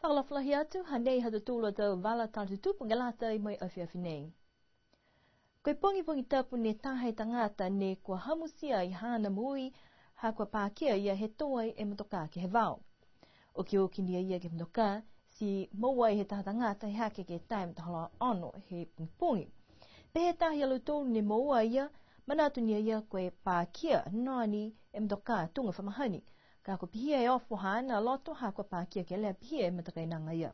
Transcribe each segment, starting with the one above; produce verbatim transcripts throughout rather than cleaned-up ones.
Alofa lahi atu, hanei ha tautolu a tau vala tala tutupu ke lata mo e afiafi nei. Ko e pogipogi Tapu ne taha e tagata ne kua hamusia ai haana moui, ha kua pakia a ia he tō ai e motokā ke he vao. Okioki ni a ia ke he motokā, ti moua ai he taha tagata he hake ke taha e matahola ono he pogipogi. Pehē e taha ia lautolu ne moua a ia, manatu ni a ia ko e pakia noa ni e motokā tuga fa mahani. Ka kua pihia e ofo haana loto ha kua pakia kelea pihia e matakainaga ia.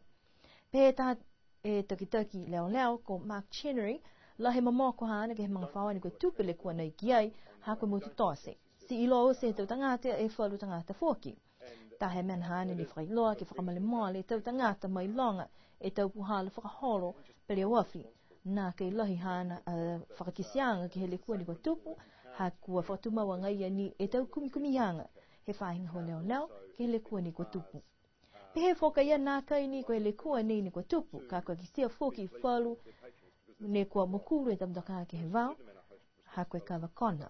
Pehē e taha e takitaki leoleo ko Mark Chenery, lahi e momoko haana ke he magafaoa ne kua tupu e lekua nei ki ai, ha kua motu tote. Ti iloa oti he tau tagata e falu tagata foki. Taha e mena haana ne fakailoa ke fakamolemole e tau tagata mailoga e tau puhala fakaholo peleoafi. Nākai lahi haana a fakakiteaga ke he lekua ne kua tupu, ha kua fakatumau agaia ni e tau kumikumiaga he faahi gahua leoleo ke he lekua ne kua tupu. Pehē foki a ia nākai ni ko e lekua nei ne kua tupu, ka kua kitia foki falu ne kua mokulu e tau motokā ke he vao, ha ko e kava kona.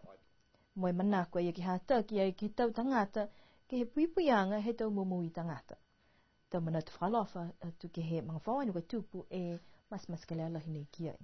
Mo e manako a ia ke hataki ai ke he tau tagata, ke he puipuiaga he tau momoui tagata. Tau manatu fakaalofa atu ke he magafaoa ne kua tupu e matematekelea lahi nei ki ai.